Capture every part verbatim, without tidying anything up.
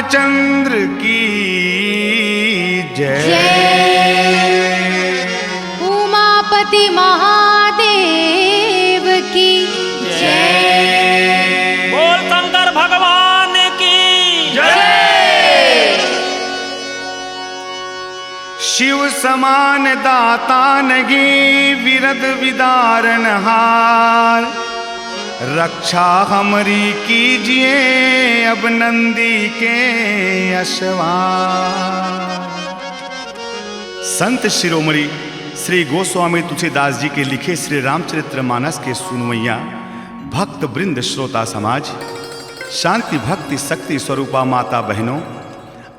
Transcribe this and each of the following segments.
चंद्र की जय। जय। उमापति महादेव की जय। बोल शंकर भगवान की जय। शिव समान दाता नहीं, विरद विदारण हार। रक्षा हमरी कीजिए अब नंदी के अशवार। संत शिरोमणि श्री गोस्वामी तुलसीदास जी के लिखे श्री रामचरित्र मानस के सुनवैया भक्त वृंद, श्रोता समाज, शांति भक्ति शक्ति स्वरूपा माता बहनों,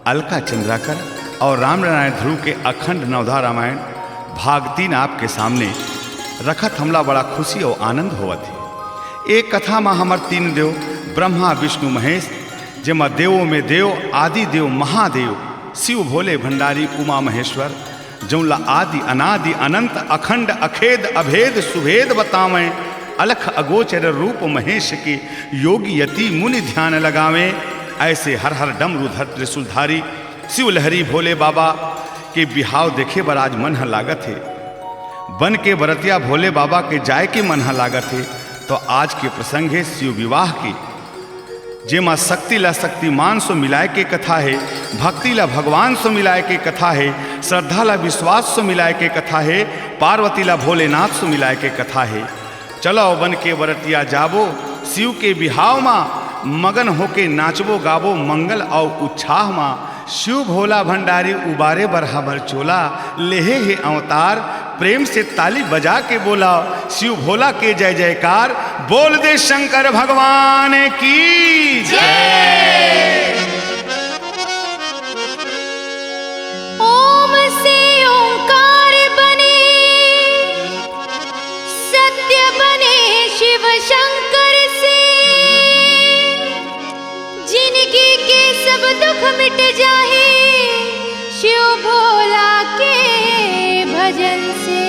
अलका चंद्राकर और रामनारायण ध्रुव के अखंड नवधा रामायण भाग तीन आपके सामने रखत हमला बड़ा खुशी और आनंद होवत हे। एक कथा मा हमर तीन देव ब्रह्मा विष्णु महेश, जेमा देवों में देव आदि देव महादेव शिव भोले भंडारी उमा महेश्वर, जौन ला आदि अनादि अनंत अखंड अखेद अभेद सुभेद बतावैं, अलख अगोचर रूप महेश के, योगी यति मुनि ध्यान लगावैं। ऐसे हर हर डमरूधर त्रिशूलधारी शिव लहरी भोले बाबा के बिहाव देखे बर आज मन ह लागत हे। बन के बरतिया भोले बाबा के जाय के मन ह लागत हे। तो आज के प्रसंग हे शिव विवाह के, जेमा शक्ति ला शक्तिमान सो मिलाय के कथा हे, भक्ति ला भगवान सो मिलाय के कथा हे, श्रद्धा ला विश्वास सो मिलाय के कथा हे, पार्वती ला भोलेनाथ सो मिलाय के कथा हे। चलो बन के बरतिया जाबो शिव के बिहाव मा, मगन होके नाचबो गाबो मंगल अउ उच्छाह मा। शिव भोला भंडारी उबारे बर हमर चोला, लेहे हे अवतार। प्रेम से ताली बजा के बोला शिव भोला के जय जयकार। बोल दे शंकर भगवान की जय। ओम से ओंकार बने, सत्य बने शिव शंकर से। जिनगी के सब दुख मिट जाही शिव भोला के भजन से।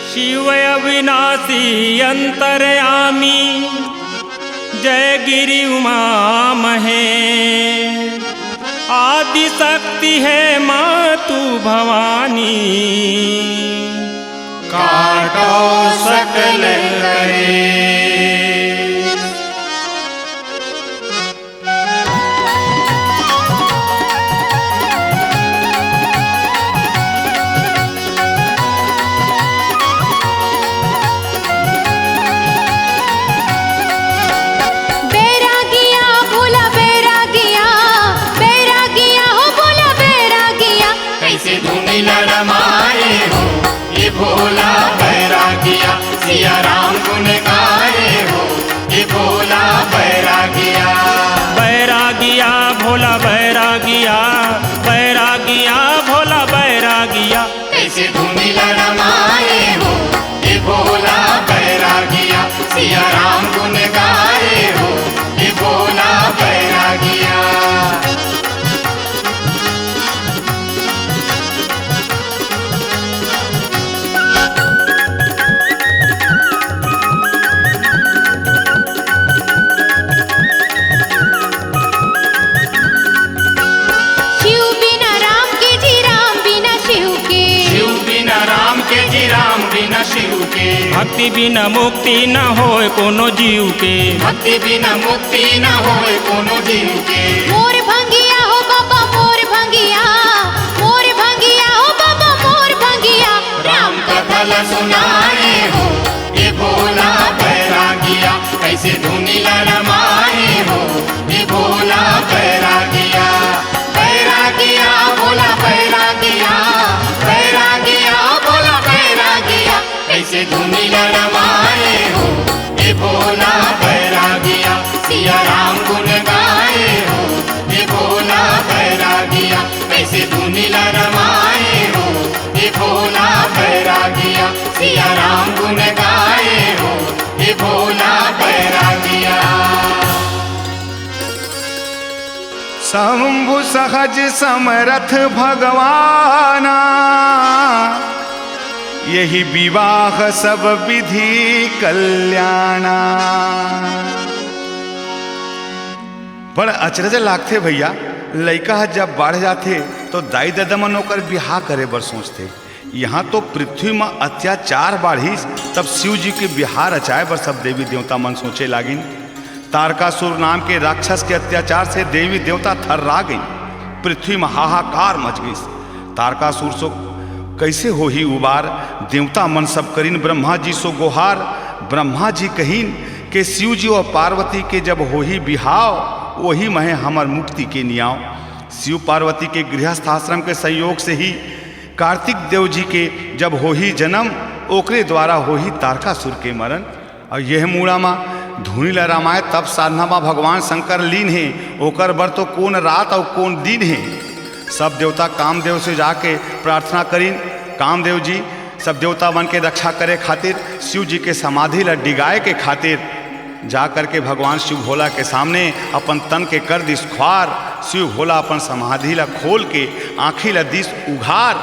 शिव अविनाशी अंतर्यामी, जय गिरि उमा महेश। आदि शक्ति हे मातु भवानी, काटो सकल कलेश। बैरागिया भोला बैरागिया, बैरागिया हो भोला बैरागिया। कैसे धुनी लड़माए हो ये भोला बैरागिया, सिया राम गुन गाए हो ये भोला बैरागिया। बैरागिया भोला बैरागिया, बैरागिया भोला बैरागिया। कैसे धुनी लड़माए हो ये भोला बैरागिया, सिया राम गुन गाए हो ये भोला बैरागिया। शिव बिना राम के जी, राम बिना शिव के। शिव बिना राम के जी, राम बिना शिव के। भक्ति बिना मुक्ति न होय कोनो जीव के। भक्ति बिना मुक्ति न होय कोनो जीव के। मोर भंगिया हो बाबा, मोर भंगिया, मोर भंगिया हो बाबा, मोर भंगिया। राम कथा ला सुनाए हो ये भोला बैरागिया, कैसे धुनी लड़माए हो ये भोला बैरागिया। बैरागिया भोला बैरागिया, बैरागिया भोला बैरागिया। कैसे धुनी लड़माए हो ये भोला बैरागिया, सिया राम गुन गाए हो ये भोला बैरागिया। कैसे धुनी लड़माए हो ये भोला बैरागिया, सिया राम गुन गाए हो ये भोला बैरागिया। शंभु सहज समरथ भगवाना, यही विवाह सब विधि कल्याणा। बड़ अचरज लागथे भइया, लइका ह जब बाढ़ जाथे, तो दाई ददा मन ओकर बिहाव करे बर सोचथे। इहाँ तो पृथ्वी म अत्याचार बाढ़िस, तब शिव जी के बिहाव रचाए बर सब देवी देवता मन सोचे लागिन। तारकासुर नाम के राक्षस के अत्याचार से देवी देवता थर्रा गइन। पृथ्वी म हाहाकार मच गइस। तारकासुर सो कइसे होही उबार? देवता मन सब करिन ब्रह्मा जी सो गोहार। ब्रह्मा जी कहिन के शिव जी अउ पार्वती के जब होही बिहाव, ओही महे हमर मुक्ति के नियाव। शिव पार्वती के गृहस्थ आश्रम के संयोग से ही कार्तिक देव जी के जब होही जन्म, ओकरे द्वारा होही तारकासुर के मरण। अउ यह मूड़ा म धुनी ल रमाए तप साधना म भगवान शंकर लीन हे, ओकर बर तो कोन रात अउ कोन दिन हे। सब देवता कामदेव से जाके प्रार्थना करिन, कामदेव जी सब देवता मन के रक्षा करे खातिर, शिव जी के समाधि ल डिगाए के खातिर जा करके भगवान शिव भोला के सामने अपन तन के कर दिस खुवार। शिव भोला अपन समाधि ल खोल के आँखी ल दिस उघार।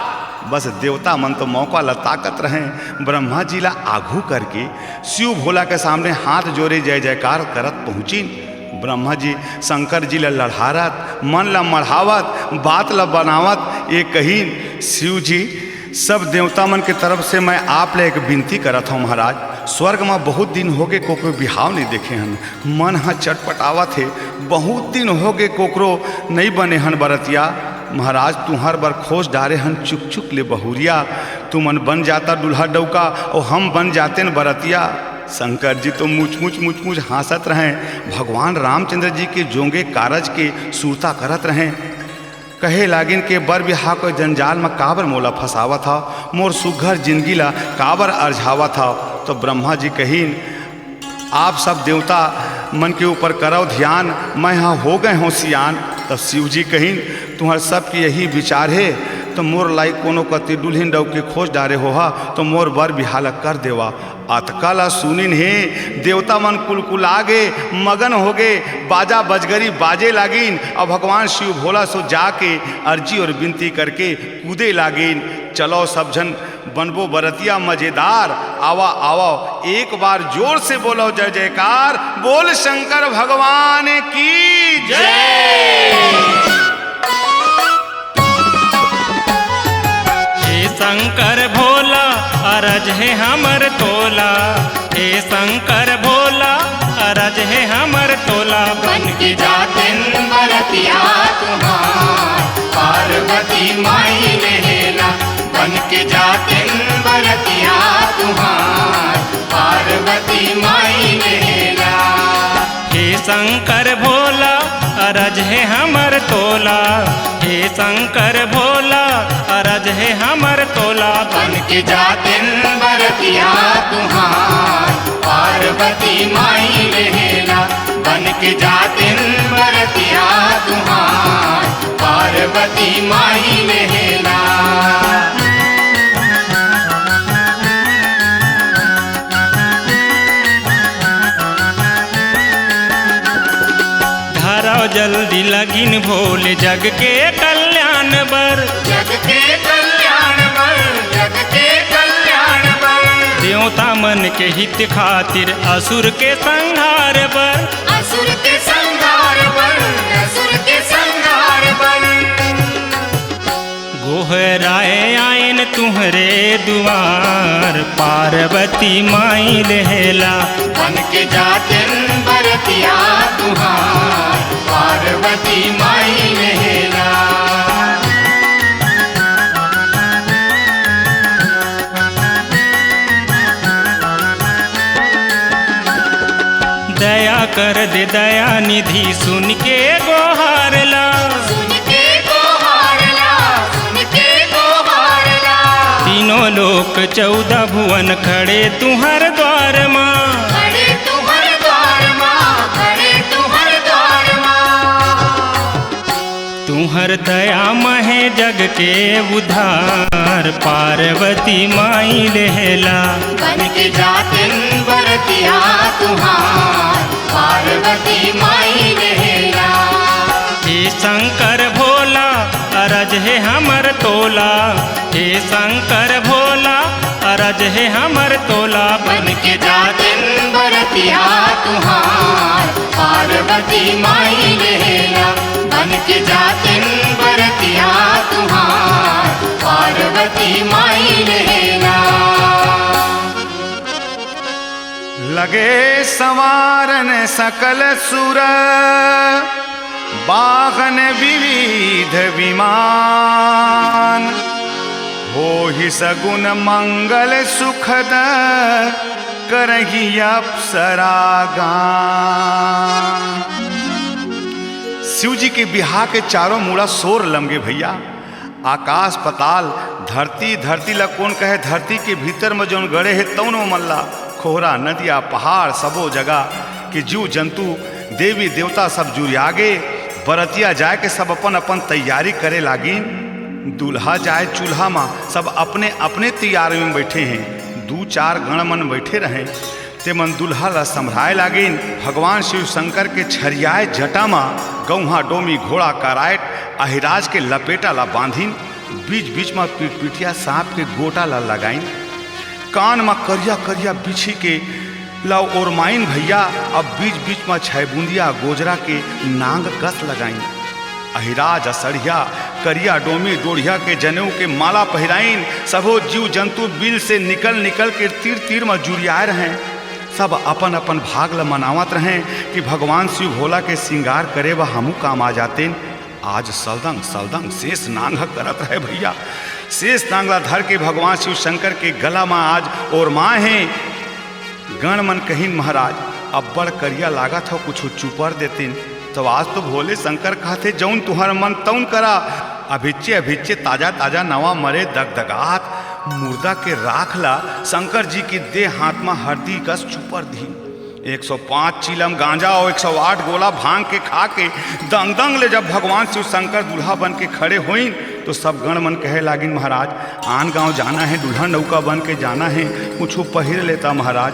बस देवता मन तो मौका ल ताकत रहें, ब्रह्मा जी ल आघू करके शिव भोला के सामने हाथ जोरे जय जयकार करत पहुँचिन। ब्रह्मा जी शंकर जी ल लड़हारत, मन ल मढ़ावत, बात ल बनावत ये कहिन, शिव जी, सब देवता मन के तरफ से मैं आप ले एक विनती करत हौं महाराज, स्वर्ग म बहुत दिन होगे कोकरो बिहाव नइ देखे हन, मन ह चटपटावत हे, बहुत दिन होगे कोकरो नइ बने हन बरतिया। महाराज तुंहर बर खोज डारे हन चुक चुक ले बहुरिया, तुमन बन जाता दूल्हा डउका अउ हम बन जातेन बरतिया। शंकर जी तो मुचमुच मुचमुच हाँसत रहें, भगवान रामचंद्र जी के जोंगे कारज के सुरता करत रहें। कहे लागिन के बर बिहाव के जंजाल म काबर मोला फंसावत हव, मोर सुघर जिनगी ल काबर अरझावत हव। तो ब्रह्मा जी कहिन, आप सब देवता मन के ऊपर करव ध्यान, मैं ह हो गए हौं सियान। तब शिव जी कहिन, तुंहर सबके यही विचार हे, तो मोर लाइक कोनो कति दुल्हिन डउकी खोज डारे होहा, तो मोर बर बिहाव ल कर देवा। अतका ला सुनिन हे, देवता मन कुलकुला गे, मगन होगे, बाजा बजगरी बाजे लागिन। अब भगवान शिव भोला सो जाके अर्जी अउ विनती करके कूदे लागिन। चलो सब झन बनबो बरतिया मजेदार, आवा आवा एक बार जोर से बोलो जय जयकार, बोल शंकर भगवान की जय। हे शंकर भोला, अरज हे हमर तोला। हे शंकर भोला, अरज हे हमर तोला। बन के जातेन बरतिया तुंहर, पार्वती माई लेहेला। बन के जातेन बरतिया तुंहर, पार्वती माई लेहेला। हे शंकर भोला, अरज हे हमर तोला। हे शंकर भोला, अरज हे हमर तोला। बन के जातेन बरतिया तुंहर, पार्वती माई लेहेला। बन के जातेन बरतिया तुंहर, पार्वती माई लेहेला। धरव जल्दी लगिन भोले जग के कल्याण बर। जग के कल्याण बर, जग के कल्याण बर। देवता मन के हित खातिर असुर के संहार बर। असुर के संहार बर, असुर के संहार बर। गोहराए आएन तुंहरे दुआर, पार्वती माई लेहेला। बन के जातेन बरतिया तुंहर, पार्वती माई लेहेला। दया कर दे दया निधि, सुन के गोहार ला। सुन के गोहार ला, सुन के गोहार ला। तीनों लोक चौदह भुवन खड़े तुंहर द्वार मा। खड़े तुंहर द्वार मा, खड़े तुंहर द्वार मा। तुंहर दया महे जग के उद्धार, पार्वती माई लेहेला। बन के जातेन बरतिया तुंहर, पार्वती माई लेहेला। हे शंकर भोला, अरज हे हमर तोला। हे शंकर भोला, रज हे हमर तोला बन के जातिन बरतिया तुहार, पार्वती माई लेला बन के जातिन बरतिया तुहार, पार्वती माई लेला। लगे संवारन सकल सुर, वाहन विविध विमान, होहि सगुन मंगल सुखद, करही अप्सरा गान। शिव जी के बिहाव के चारों मुड़ा शोर लमगे भइया। आकाश पताल, धरती, धरती ला कोन कहे, धरती के भीतर म जउन गड़े हे तउन मन ला, खोहरा, नदिया, पहाड़, सबो जगह के जीव जंतु, देवी देवता सब जुरियागे। बरतिया जाए के सब अपन अपन तैयारी करे लागिन। दूल्हा जाए चूल्हा म, सब अपने अपने तैयारी में बैठे हें। दू चार गण मन बैठे रहें। तेमन दूल्हा ला संभराए लागिन। भगवान शिव शंकर के छरियाए जटा म गौहा, डोमी, घोड़ा, कराएट अहिराज के लपेटा ला बांधिन। बीच बीच म पिटपिटिया सांप के गोटा ला लगाइन। कान म करिया करिया बिछी के ला ओरमाइन भइया। अब बीच बीच म छै बुंदिया गोजरा के नांग कस लगाइन। अहिराज असड़िया, करिया डोमी डोढ़िया के जनेऊ के माला पहिराइन। सबो जीव जंतु बिल से निकल निकल के तीर तीर म जुरियाए रहें। सब अपन अपन भाग ल मनावत रहें कि भगवान शिव भोला के सिंगार करे बर हमू काम आ जातेन। आज सलदंग सलदंग शेष नांग ह करत रहे भइया। शेष नांग ला धर के भगवान शिव शंकर के गला म आज ओरमाए हें। गण मन कहिन, महाराज, अब्बड़ करिया लागत हव, कुछु चुपर देतिन। तो आज तो भोले शंकर कहथे, जउन तुहर मन तउन करा। अभिच्चे अभिच्चे ताजा ताजा नवा मरे दगदगात मुर्दा के राख ला शंकर जी के देह हाथ म हरदी कस चुपर दिहिन। एक सौ पाँच चीलम गांजा अउ एक सौ आठ गोला भांग के खा के दंग दंग ले जब भगवान शिव शंकर दूल्हा बन के खड़े होइन, तो सब गण मन कहे लागिन, महाराज, आन गांव जाना हे, दुल्हन नौका बन के जाना हे, कुछु पहिर लेता महाराज,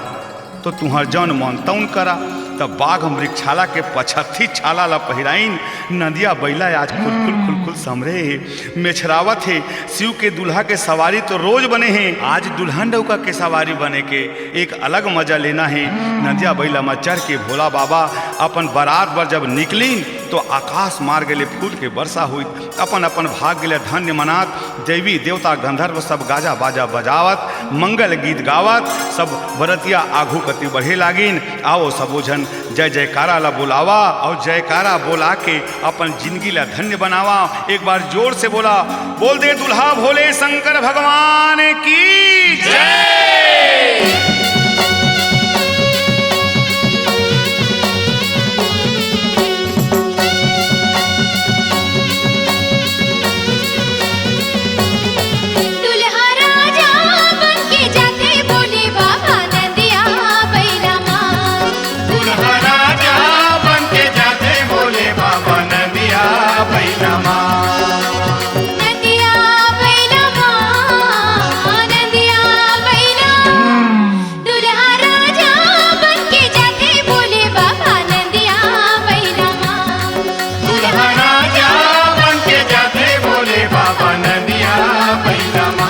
तो तुहर जउन मन तउन करा। तब बाघ मृगछाला के पछत्थी छाला ला पहिराइन। नदिया बइला आज खुलखुल खुलखुल समरे हे, मेछरावत हे। शिव के दूल्हा के सवारी तो रोज बने हे, आज दुल्हन नौका के सवारी बने के एक अलग मजा लेना हे। नदिया बइला म चढ़ के भोला बाबा अपन बरात बर जब निकलिन, तो आकाश मार्ग ले फूल के वर्षा होइत। अपन अपन भाग्य ले धन्य मनात देवी देवता गंधर्व सब गाजा बाजा बजावत मंगल गीत गावत सब बरतिया आघू कति बढ़े लागिन। आओ सबो झन जय जयकारा ला बोलावा अउ जयकारा बोला के अपन जिंदगी ला धन्य बनावा। एक बार जोर से बोला, बोल दे दुल्हा भोले शंकर भगवान की जय। दुल्हा राजा बन के जाथे भोले बाबा नंदिया बैला मा। दुल्हा राजा बन के जाथे भोले बाबा नंदिया बैला मा। नंदिया बैला मा, नंदिया बैला। दुल्हा राजा बन के जाथे भोले बाबा नंदिया बैला मा। दुल्हा राजा बन के जाथे भोले बाबा नंदिया बैला मा।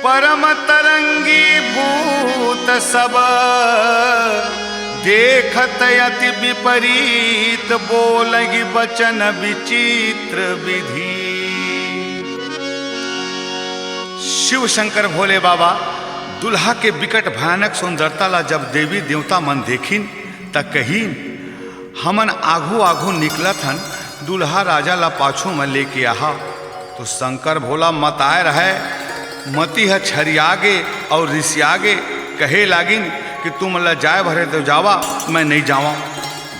परम तरंगी भूत सब, देखत अति विपरीत, बोलहि बचन विचित्र विधि। शिव शंकर भोले बाबा दुल्हा के बिकट भयानक सुंदरता ला जब देवी देवता मन देखिन, त कहिन, "हमन आघू आघू निकलत हन, दुल्हा राजा ला पाछू म लेके आहा।" तो शंकर भोला मताए रहय, मति ह छरिया गे अउ रिसिया गे, कहे लागिन कि तुम ला जाए भरे तो जावा, मैं नइ जावंव।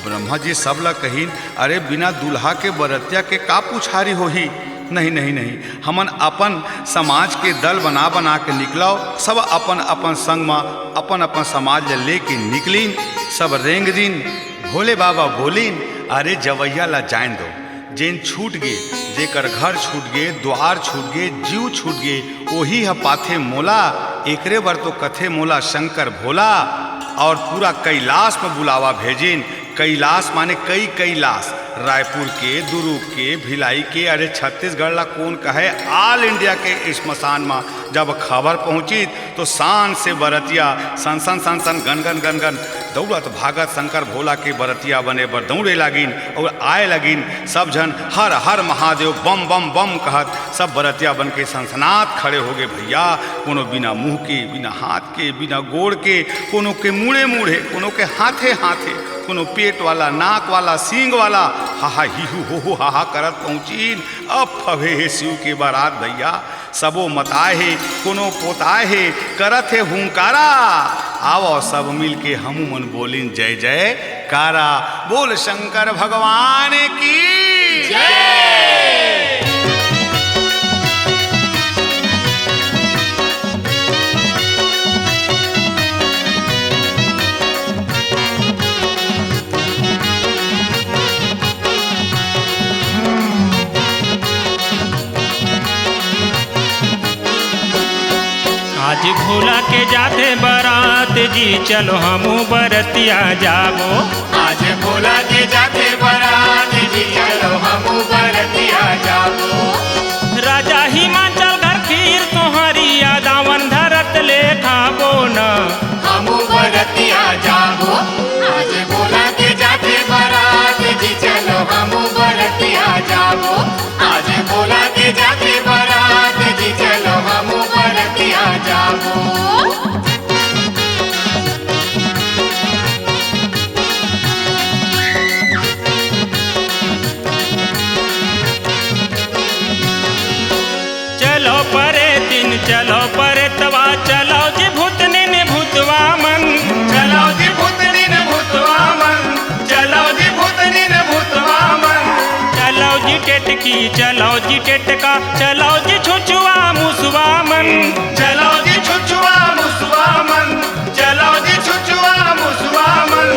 ब्रह्मा जी सब ला कहिन, "अरे, बिना दुल्हा के बरतिया के का पुछारी होही? नहीं, नहीं, नहीं, हमन अपन समाज के दल बना बना के निकलव।" सब अपन अपन संग म अपन अपन समाज ला लेके निकलिन। सब रेंग दिन। भोले बाबा बोलिन, "अरे, जवैया ला जाएन दो, जेन छूट गे, जेकर घर छूट गे, द्वार छूट गे, जीव छूट गे, ओही ह पाथे मोला, एकरे बर तो कथे मोला शंकर भोला।" और पूरा कैलाश म बुलावा भेजिन। कैलाश माने कई कैलाश, रायपुर के, दुरूग के, भिलाई के, अरे छत्तीसगढ़ ला कोन कहे, all India के श्मशान म जब खबर पहुंचिस तो शान से बरतिया सन सन सन सन गन गन गन गन दौड़त भागत शंकर भोला के बरतिया बने बर दौड़े लागिन और आए लागिन। सब झन हर हर महादेव बम बम बम कहत सब बरतिया बन के सनसनात खड़े हो गे भैया। कोनो बिना मुंह के, बिना हाथ के, बिना गोड़ के, कोनो के मुड़े मुड़े, कोनो के हाथे हाथे, कोनो पेट वाला, नाक वाला, सींग वाला, हा हा ही हू हो हो हा हा करत पहुंचिन। अब फवे हे शिव के बारात भैया, सबो मताए हे, कोनो पोताए हे, करत हे हुंकारा। आवो सब मिल के हमू मन बोलिन जय जयकारा। बोल शंकर भगवान की जय। आज भोला के जाथे बरात जी, चलो हमू बरतिया जाबो। आज भोला के जाथे बरात जी, चलो हमू बरतिया जाबो। राजा हिमाचल घर खीर सोहरिया दावन धरत ले खाबो न। हमू बरतिया जाबो, आज भोला के जाथे बरात जी, चलो हमू बरतिया जाबो। आज भोला के जाथे बरात जी, चलो हमू बरतिया जाबो। चलो परे दिन, चलो परे तवा, चलो जी भूतनिन भूतवा मन। चलो जी भूतनिन भूतवा मन, चलो जी भूतनिन भूतवा मन। चलो जी टेटकी, चलो जी टेटका, चलो जी छुछुआ मुसवा मन। चलो जी छुछुआ मुसवा मन, चलो जी छुछुआ मुसवा मन।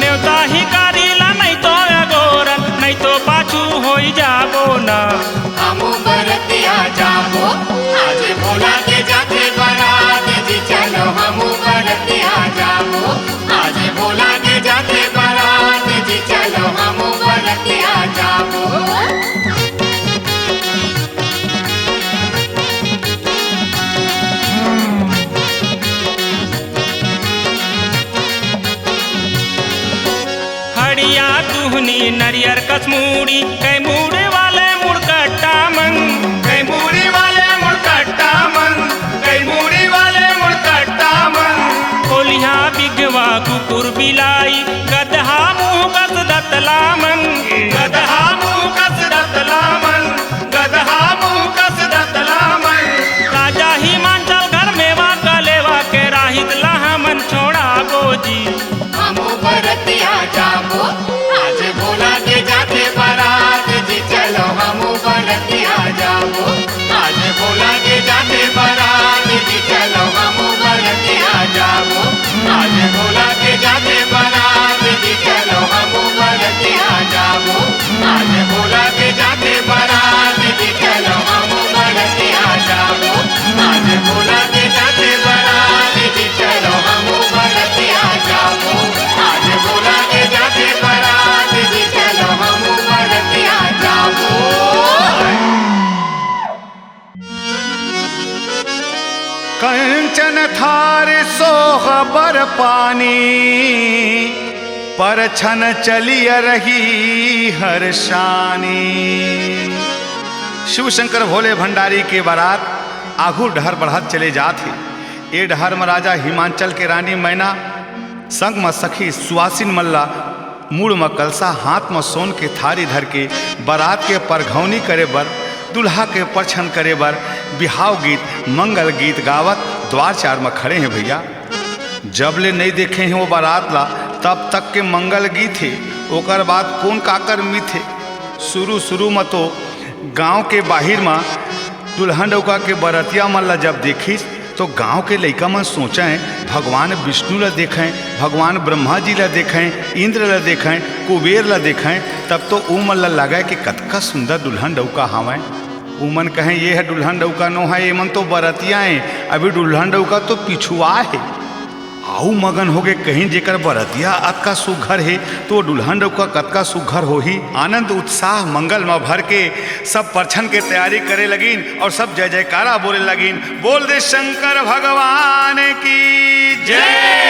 नेवता ही कारीला नहीं तो अगोरन, नहीं तो पाछू होई जाबो ना। हमू बरतिया जाबो, आज भोला के जाथे बरात जी, चलो हमू बरतिया जाबो। आज भोला के जाथे बरात जी, चलो हमू बरतिया जाबो। हड़िया दुहनी नरियर कस मूड़ी, कई मूड़ी वाले मुड़कट्टा मन। कई मूड़ी वाले मुड़कट्टा मन, कई मूड़ी वाले मुड़कट्टा मन। कोलिहा बिगवा कुकुर बिलाई, गदहा मुंह कस दतला मन। गदहा मुंह कस दतला मन, गदहा मुंह कस दतला मन। राजा हिमांचल घर मेवा कलेवा के राहित ला हमन छोड़ाबो जी। हमू बरतिया जाबो, आज भोला के जाथे बरात जी, चलो हमू बरतिया जाबो। आज भोला के जाथे बरात जी, चलो हमू बरतिया जाबो। आज भोला के जाथे बरात जी, चलो हमू बरतिया कंचन थार सोह बर पानी, परछन चलिय रही हरषानी। शिव शंकर भोले भंडारी के बारात आघू डहर बढ़त चले जात हे। ए डहर म राजा हिमांचल के रानी मैना संग म सखी सुवासिन मन ला मुड़ म कलसा, हाथ म सोन के थारी धर के बरात के परघौनी करे बर, दूल्हा के परछन करे बर बिहाव गीत, मंगल गीत गावत द्वार चार म खड़े हे भैया। जब ले नइ देखे हे वो बरात ला, तब तक के मंगल गीत हे, ओकर बाद कोन काकर मीत हे। शुरू-शुरू म तो गांव के बाहिर म दुल्हन डउका के बरतिया मन ला जब देखिस, तो गांव के लइका मन सोचें, भगवान विष्णु ला देखें, भगवान ब्रह्मा जी ला देखें, इंद्र ला देखें, कुबेर ला देखें, तब तो उमन ला लगे कि कतका सुंदर दुल्हन डउका हावय। उमन कहें, "ये ह दुल्हन डउका नो हे, एमन तो बरतिया हें, अभी दुल्हन डउका तो पिछुआ हे।" आऊ मगन होगे कहिन, "जेकर बरतिया अतका सुघर हे, तो वो दुल्हन डउका कतका सुघर होही।" आनंद उत्साह मंगल म भर के सब परछन के तैयारी करे लगिन और सब जय जयकारा बोले लगिन, "बोल दे शंकर भगवान की जय।"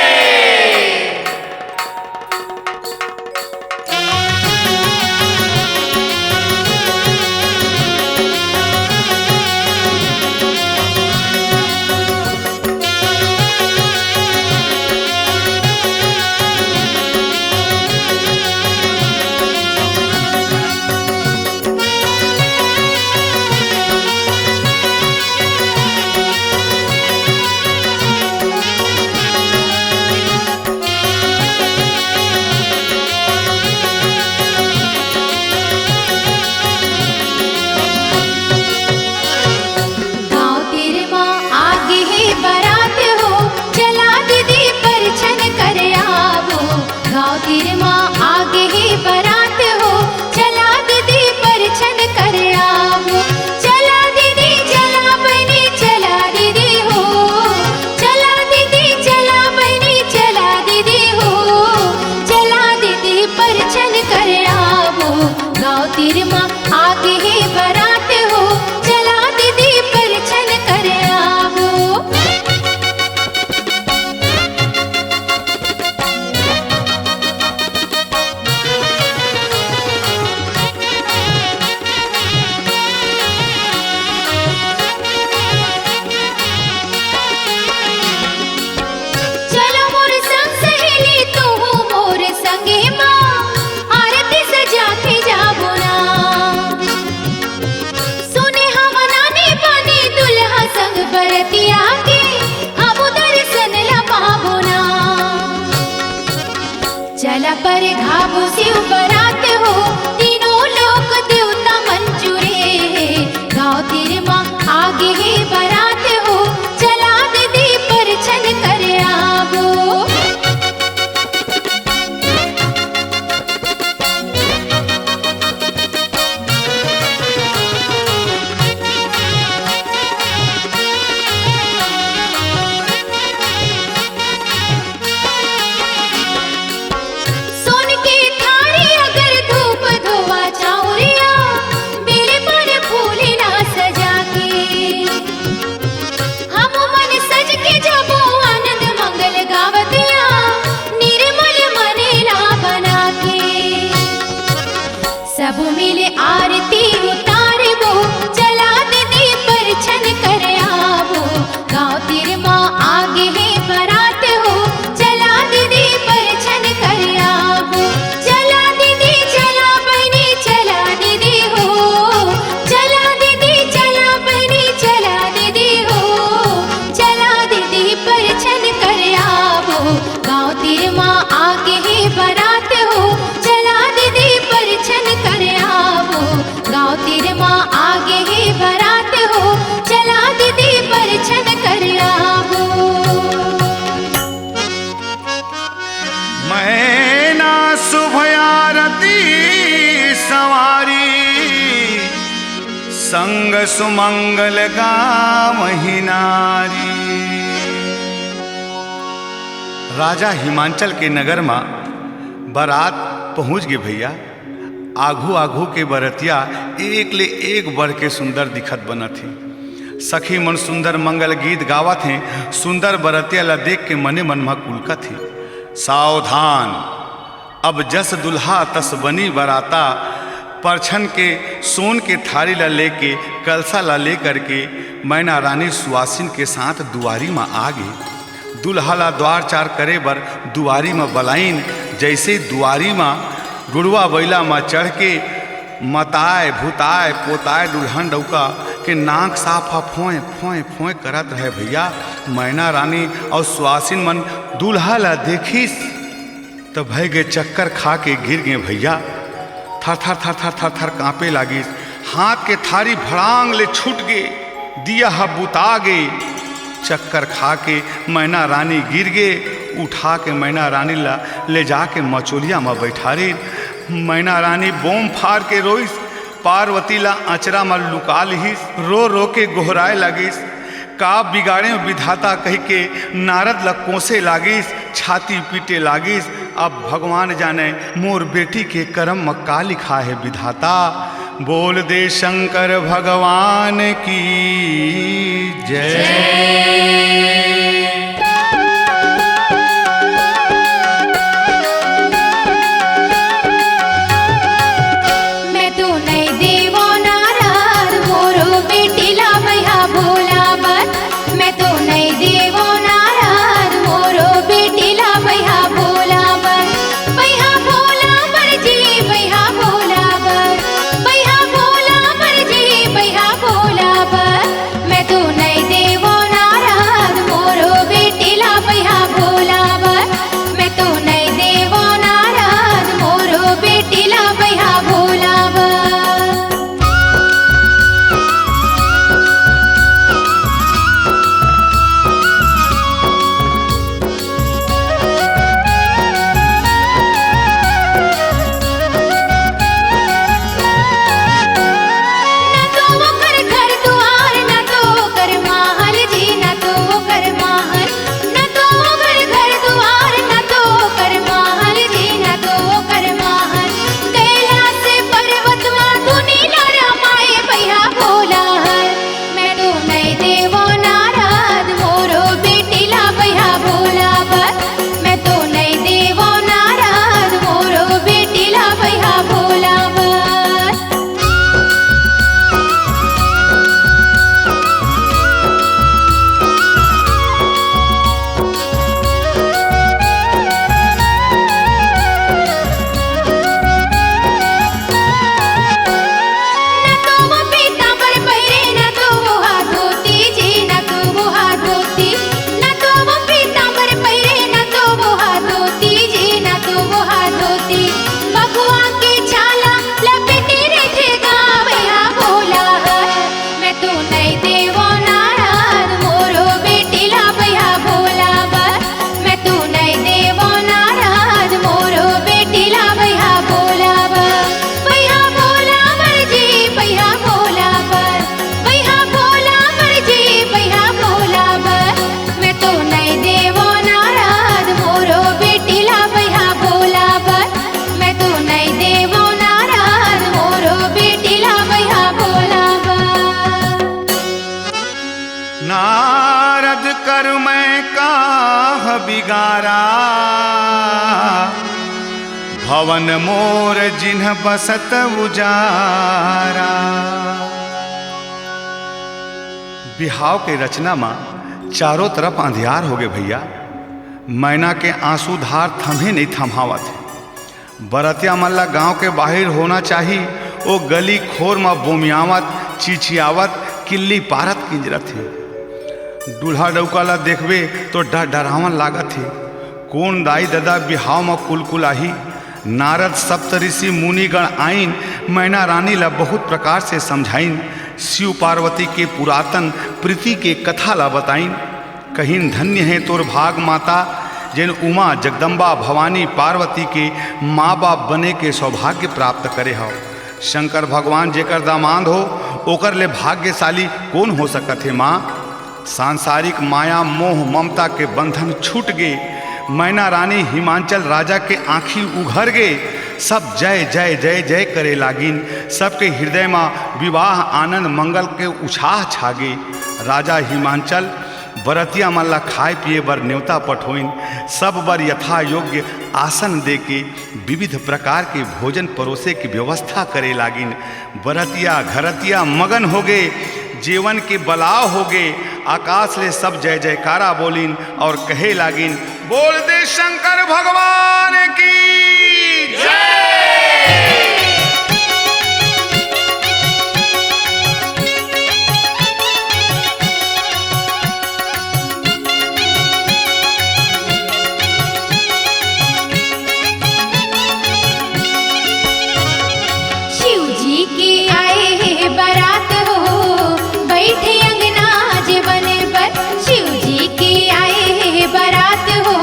गांव तीर म आगे हे बरात हो, चला दीदी परछन कर आवो। गांव तीर म आगे हे बरात हो, चला दीदी परछन कर आवो। चला दीदी, चला बहिनी, चला दीदी हो। चला दीदी, चला बहिनी, चला दीदी हो। चला दीदी परछन कर आवो। गांव तीर म आगे हे बरात हो, चला दीदी परछन कर आवो। चलो मोर संग सहेली, तू मोर संगे माँ, आरती सजा के जाबो ना। सुने हवा नानी पानी दुल्हा संग बरतिया के, हम दर्शन ला पाबो ना। चला परघाबो शिव बरात हो, तीनों लोक देवता मन जुरे हे। गांव तीर म आगे हे बरात हो, चला दीदी परछन कर आवो। सोन के थारी अगर धूप धोवा चाउरिया, बेल पर फूल ला सजा के। हम मन सज के जाबो आनंद मंगल गावतिया, निर्मल मन ला बना के। सब मिल आरती उतारबो, चला दीदी परछन कर आवो। गांव तीर म आगे हे बरात हो, चला दीदी परछन कर आवो। चला दीदी, चला बहिनी, चला दीदी हो। चला दीदी, चला बहिनी, चला दीदी हो। चला दीदी परछन कर आवो। गांव तीर म आगे हे बरात हो, चला दीदी परछन कर आवो। गांव तीर म आगे हे बरात हो, चला दीदी परछन कर आवो। मैना शुभ आरती संवारी, संग सुमंगल गावही नारी। राजा हिमांचल के नगर म बरात पहुंच गे भैया। आघू आघू के बरतिया एक ले एक बढ़ के सुंदर दिखत बनत हे। सखी मन सुंदर मंगल गीत गावत हें, सुंदर बरतिया ला देख के मने मन म कुलकत हे। सावधान, अब जस दुल्हा तस बनी बराता। परछन के सोन के थारी ला लेके, कलसा ला लेकर के मैना रानी सुवासिन के साथ दुआरी म आ गे। दुल्हा ला द्वार चार करे बर दुआरी म बलाइन। जइसे दुआरी म गुड़वा बइला म चढ़ के मताय, भुताय, पोताय दुल्हन डउका के नाक साफ ह फोंय, फोंय, फोंय करत रहे भइया। मैना रानी अउ सुवासिन मन दुल्हा ला देखिस त भय गे चक्कर खा के गिर गे भइया। थर थर थर थर थर थर कांपे लागिस। हाथ के थारी भड़ांग ले छूट गे, दिया ह बुता गे। चक्कर खा के मैना रानी गिर गे। उठा के मैना रानी ला ले जाके मचोलिया म बैठारिन। मैना रानी बोम फार के रोइस, पार्वती ला अचरा म लुका लिहिस, रो रो के गोहराए लागिस। का बिगाड़े विधाता कहिके नारद ल कोसे लागिस, छाती पीटे लागिस। अब भगवान जाने मोर बेटी के करम म का लिखा हे विधाता। बोल दे शंकर भगवान की जय। मैं तो नइ देवो नारद, मोरो बेटी ला बइहा भोला बर। मैं तो नइ देवो नारद, मोरो बेटी ला बइहा भोला बर। बइहा भोला बर जी, बइहा भोला बर। बइहा भोला बर जी, बइहा भोला बर। मैं तो नइ देवो नारद, मोरो बेटी ला बइहा भोला बर। मैं तो नइ देवो नारद, मोरो बेटी ला बइहा भोला बर। न तो ओकर घर दुआर, न तो ओकर महल जी, न तो ओकर महल, न तो ओकर घर दुआर, न तो ओकर महल जी, न तो ओकर महल। कैलाश पर्वत मा धुनी ला रमाए बइहा भोला हर। मैं तो नइ देवो नारद, मोरो बेटी ला बइहा भोला बर। मैं तो नइ देवो नारद, मोरो बेटी ला बइहा भोला बर। न तो वो पीतांबर पहिरे, न तो वो हा धोती जी, न तो वो हा धोती। न तो वो पीतांबर पहिरे, न तो वो हा धोती जी, न तो वो हा धोती। बघवा के छाला लपेटे रहिथे गा बइहा भोला हर। मैं तो नइ देवो नारद, मोरो बेटी ला बइहा भोला बर। मैं तो नइ देवो नारद, मोरो बेटी ला बइहा भोला बर। बइहा भोला बर जी, बइहा भोला बर। बइहा भोला बर जी, बइहा भोला बर। मैं तो नइ देवो नारद, मोरो बेटी ला बइहा भोला बर। मैं तो नइ देवो नारद, मोरो बेटी ला बइहा भोला बर। नारद करुँ मैं काह बिगारा, भवन मोर जिन्ह बसत उजारा। बिहाव के रचना म चारों तरफ अंधियार होगे भइया। मैना के आंसू धार थमहे नइ थमहावत हे। बरतिया मन ला गांव के बाहिर होना चाही, ओ गली खोर म बोमियावत, चिचियावत, किल्ली पारत किंजरत हे। दूल्हा डउका ला देखबे तो डर डरावन लागत हे। कोन दाई ददा बिहाव म कुलकुलाही? नारद सप्तऋषि मुनिगण आइन, मैना रानी ला बहुत प्रकार से समझाइन। शिव पार्वती के पुरातन प्रीति के कथा ला बताइन। कहिन, धन्य हे तोर भाग माता, जेन उमा, जगदम्बा, भवानी, पार्वती के माँ बाप बने के सौभाग्य प्राप्त करे हव। शंकर भगवान जेकर दामाद हो, ओकर ले भाग्यशाली कोन हो सकत हे माँ? सांसारिक माया, मोह, ममता के बंधन छूट गे। मैना रानी हिमांचल राजा के आँखी उघर गे। सब जय, जय, जय, जय करे लागिन। सबके हृदय म विवाह आनंद मंगल के उछाह छागे। राजा हिमांचल बरतिया मन ला खाए पिए बर नेवता पठोइन। सब बर यथा योग्य आसन देके विविध प्रकार के भोजन परोसे के व्यवस्था करे लागिन। बरतिया घरतिया मगन होगे, जेवन के बलाव होगे। आकाश ले सब जय जयकारा बोलिन और कहे लागिन, "बोल दे शंकर भगवान की जय।" शिव जी के आए हे बारात हो, बैठे अंगना जेवन बर। शिव जी के आए हे बारात हो,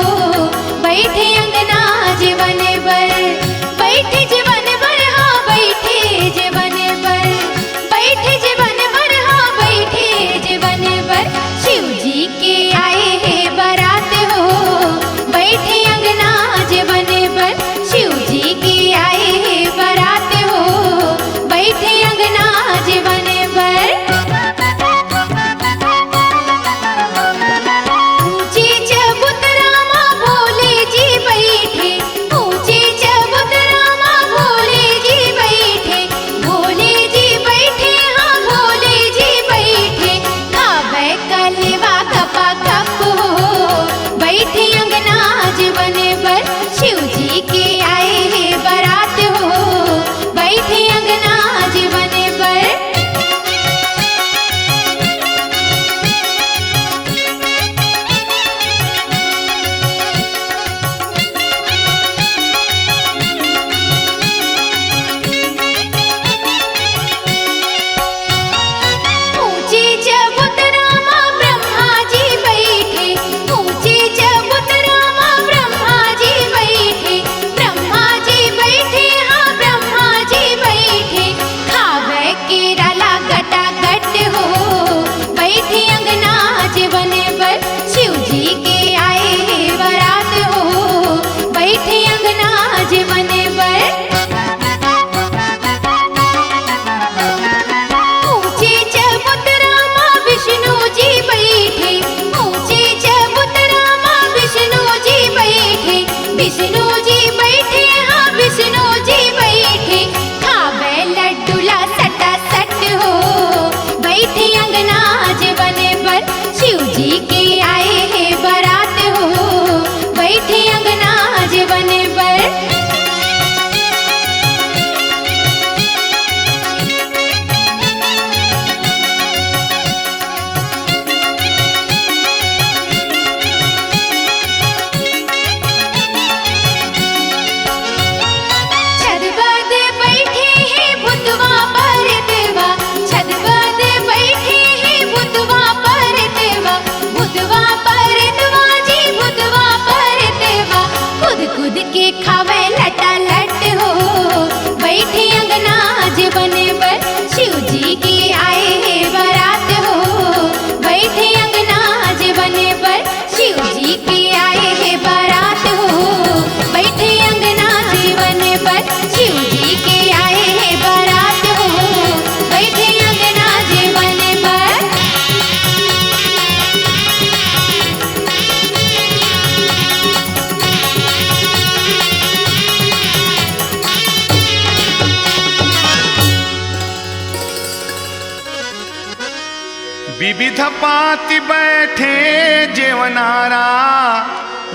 बैठे अंगना जेवन बर। बैठे जेवन बर, हाँ, बैठे जेवन बर। बैठे जेवन बर, हाँ, बैठे जेवन बर। शिव जी के आए हे बारात हो, बैठे अंगना जेवन बर। शिव जी के आए हे बारात हो, बैठे अंगना जेवन बर। ऊंचे चबूतरा मा भोले जी बैठे, ऊंचे चबूतरा मा भोले जी बैठे, भोले जी बैठे, हाँ, भोले जी बैठे। खावे कलेवा गपा गप हो, बैठे अंगना जेवन बर। शिव जी के आए हे बारात हो, बैठे अंगना जेवन बर। ऊंचे चबूतरा मा ब्रह्मा जी बैठे, ऊंचे चबूतरा मा ब्रह्मा जी बैठे, ब्रह्मा जी बैठे, हाँ, ब्रह्मा जी बैठे। खावे केरा ला गटागट हो, बैठे अंगना जेवन बर। शिव जी के आए हे बारात हो, बैठे अंगना जेवन बर। ऊंचे चबूतरा मा विष्णु जी बैठे, ऊंचे चबूतरा मा विष्णु जी बैठे, विष्णु जी बैठे, हाँ, विष्णु जी बैठे। खावे लड्डू ला सटा सट हो, बैठे अंगना जेवन बर। शिव जी के आए हे बारात हो, बैठे अंगना जेवन बर। छत बद बैठे हे भूतवा परतवा, छत बद बैठे हे भूतवा परतवा, भूतवा परतवा जी, भूतवा परतवा। कूद कूद के खावे लटा लट हो, बैठे अंगना जेवन बर। शिव जी के आए हे बारात हो, बैठे अंगना जेवन बर। शिव जी के आए हे बारात हो, बैठे अंगना जेवन बर। शिव जी के आए हे बारात हो, बैठे अंगना जेवन बर। विविध पांति बैठे जेवनारा,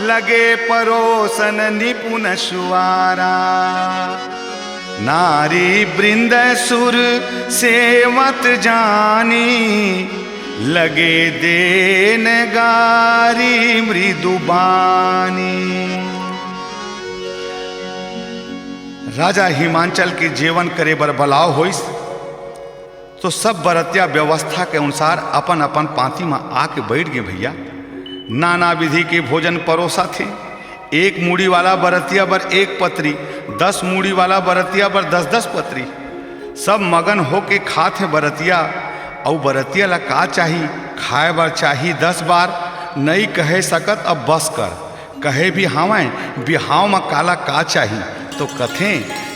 लगे परोसन निपुन सुवारा। नारी वृंद सुर सेवत जानी, लगे देन गारी मृदु बानी। राजा हिमांचल के जेवन करे बर बलाव होइस, तो सब बरतिया व्यवस्था के अनुसार अपन अपन पांती म आके बैठ गे भैया। नाना विधि के भोजन परोसा थे। एक मूड़ी वाला बरतिया बर एक पतरी, दस मूड़ी वाला बरतिया बर दस दस पतरी। सब मगन होके खात हे बरतिया। अउ बरतिया ला का चाही? खाए बर चाही दस बार। नइ कहे सकत अब बस कर। कहे भी हावय, बिहाव म काला का चाही? तो कथें,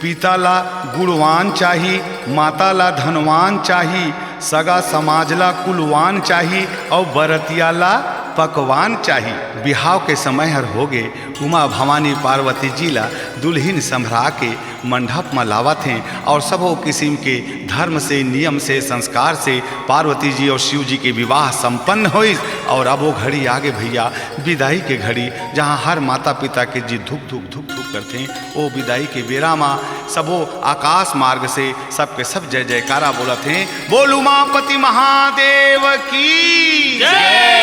पिता ला गुणवान चाही, माता ला धनवान चाही, सगा समाज ला कुलवान चाही अउ बरतिया ला पकवान चाही। बिहाव के समय हर होगे, उमा भवानी पार्वती जी ला दुल्हिन संभरा के मंडप म लावत हें अउ सबो किसिम के धर्म से, नियम से, संस्कार से पार्वती जी अउ शिव जी के विवाह संपन्न होइस। अउ अब वो घड़ी आगे भैया, बिदाई के घड़ी, जहाँ हर माता पिता के जी धुक धुक धुक धुक करथे। ओ बिदाई के बेरा म सबो आकाश मार्ग से सबके सब जय जयकारा बोलत हें, "बोल उमापति महादेव की जय।"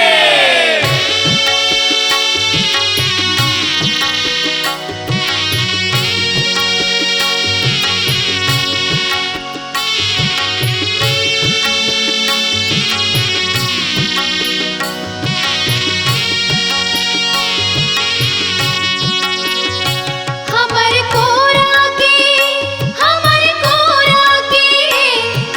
हमर कोरा के, हमर कोरा के,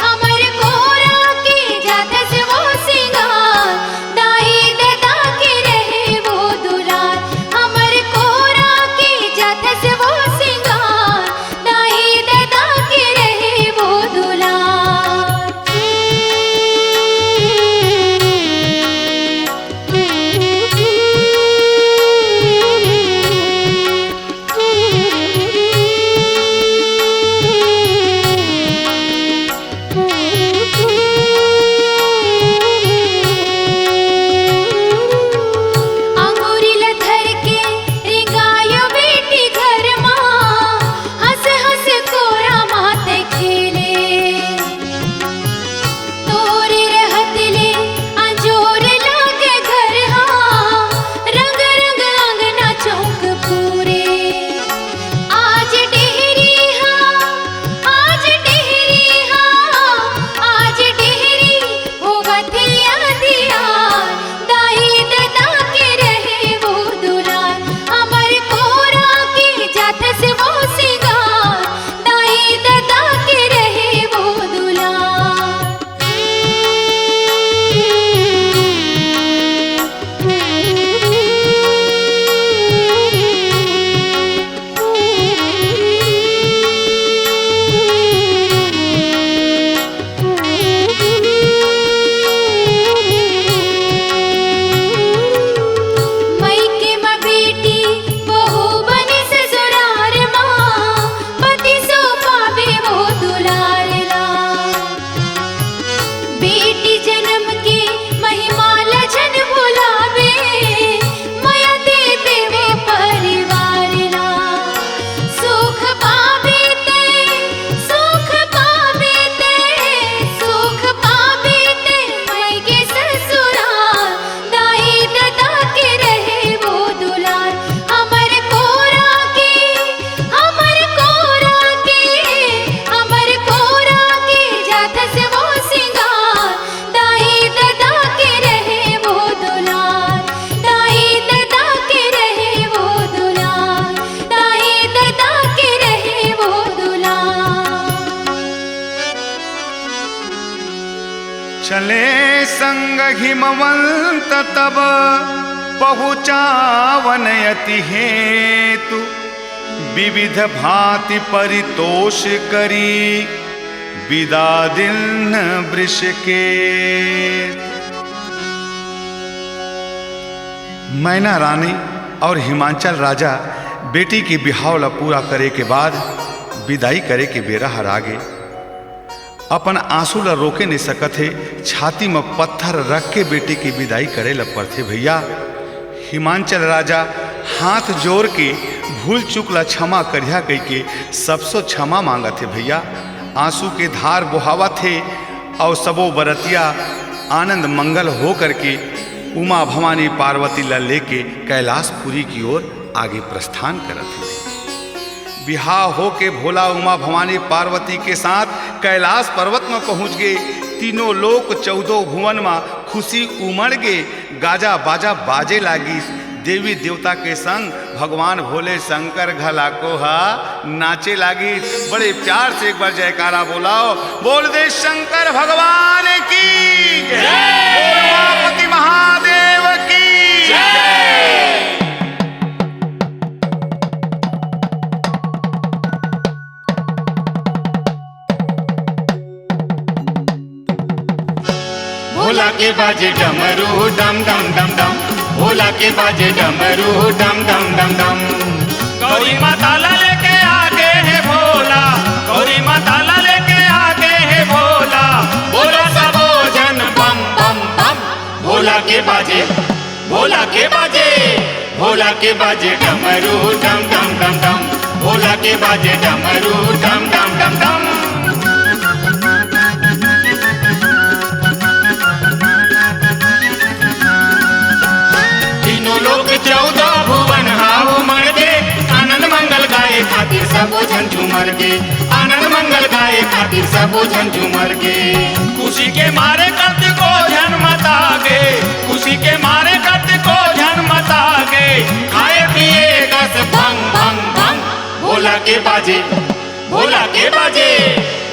हमर कोरा के जाथस वो सिंगार, दाई ददा के रहे वो दुलार। हमर कोरा के जाथस वो सिंगार, दाई ददा के रहे वो दुलार। अंगूरी ल धर के रेंगायो बेटी घर मा, हंस हंस कोरा मा ते खेले। तोरे रहत ले अंजोर लागे घर हा, रंग रंग अंगना चौक पूरे। आज डेहरी हा, आज डेहरी हा, आज डेहरी होवत हे अंधियार। दाई ददा के रहे वो दुलार, हमर कोरा के जाथस वो सिंगार। दाई ददा के रहे वो दुलार। मइके म बेटी बहू बने ससुरार मा, पति सो पावे वो दुलार ला। बेटी जनम के महिमा ल झन भुलावे, मया दे देवे परिवार ला। सुख पावे ते, सुख पावे ते, सुख पावे ते, मइके ससुरार। दाई ददा के रहे वो दुलार, हमर कोरा के, हमर कोरा के, हमर कोरा के जाथस वो सिंगार। दाई ददा के रहे वो दुलार, दाई ददा के रहे वो दुलार, दाई ददा के रहे वो दुलार। चले संग हिमवंत तब पहुँचावन अति हेतु, विविध भांति परितोष करी बिदा दिन वृष के। मैना रानी अउ हिमांचल राजा बेटी के बिहाव ला पूरा करे के बाद बिदाई करे के बेरा हर आगे। अपन आंसू ला रोके नइ सकत हे, छाती म पत्थर रख के बेटी के बिदाई करे ला परथे भैया। हिमांचल राजा हाथ जोर के भूल चूक ला क्षमा करिहा कहिके सबसो क्षमा मांगत हे भैया। आंसू के धार बोहावत हे अउ सबो बरतिया आनंद मंगल हो करके उमा भवानी पार्वती ला लेके कैलाशपुरी की ओर आगे प्रस्थान करत हे। बिहाव होके भोला उमा भवानी पार्वती के साथ कैलाश पर्वत म पहुंच गे। तीनों लोक चौदह भुवन म खुशी उमड़ गे। गाजा बाजा बाजे लागिस। देवी देवता के संग भगवान भोले शंकर घला को हा नाचे लागिस। बड़े प्यार से एक बार जयकारा बोलाओ, बोल दे शंकर भगवान की जय। बोल उमापति महादेव की जय। के बाजे डमरू डम डम डम डम, भोला के बाजे डमरू डम डम डम डम। गौरी माता ला लेके आगे हे भोला, गौरी माता ला लेके आगे हे भोला, बोला सबो झन बम बम बम। भोला के बाजे, भोला के बाजे, भोला के बाजे डमरू डम डम डम डम, भोला के बाजे डमरू डम डम डम डम। तीनों लोक चौदह भुवन हाव मड़ गे, आनंद मंगल गाए खातिर सबो झन झूमर गे, आनंद मंगल गाए खातिर सबो झन झूमर गे। खुशी के मारे कतको झन मता गे, खुशी के मारे कतको झन मता गे, खाए पिए कस भंग भंग भंग। भोला के बाजे, भोला के बाजे,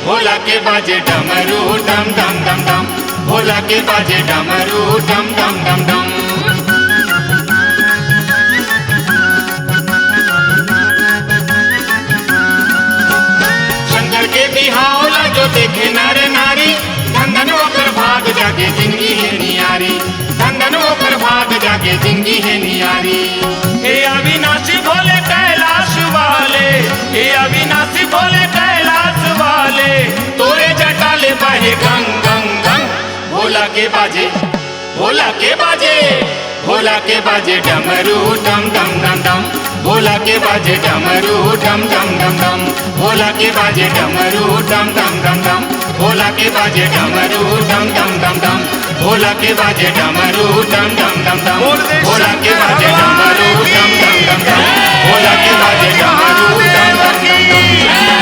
भोला के बाजे डमरू डम डम डम डम, भोला के बाजे डमरू डम डम डम डम। शंकर के बिहाव ला जो देखे नर नारी, धन धन ओकर भाग जागे जिंदगी हे नियारी, धन धन ओकर भाग जागे जिंदगी हे नियारी। हे अविनाशी भोले कैलाश वाले, हे अविनाशी भोले कैलाश वाले, तोरे जटा ले बहे गंग गंग गंग। भोला के बाजे, भोला के बाजे, भोला के बाजे डमरू डम डम डम डम, भोला के बाजे डमरू डम डम डम डम, भोला के बाजे डमरू डम डम डम डम, भोला के बाजे डमरू डम डम डम डम, भोला के बाजे डमरू डम डम डम डम, भोला के बाजे डमरू डम डम डम डम, भोला के बाजे डमरू डम डम डम डम।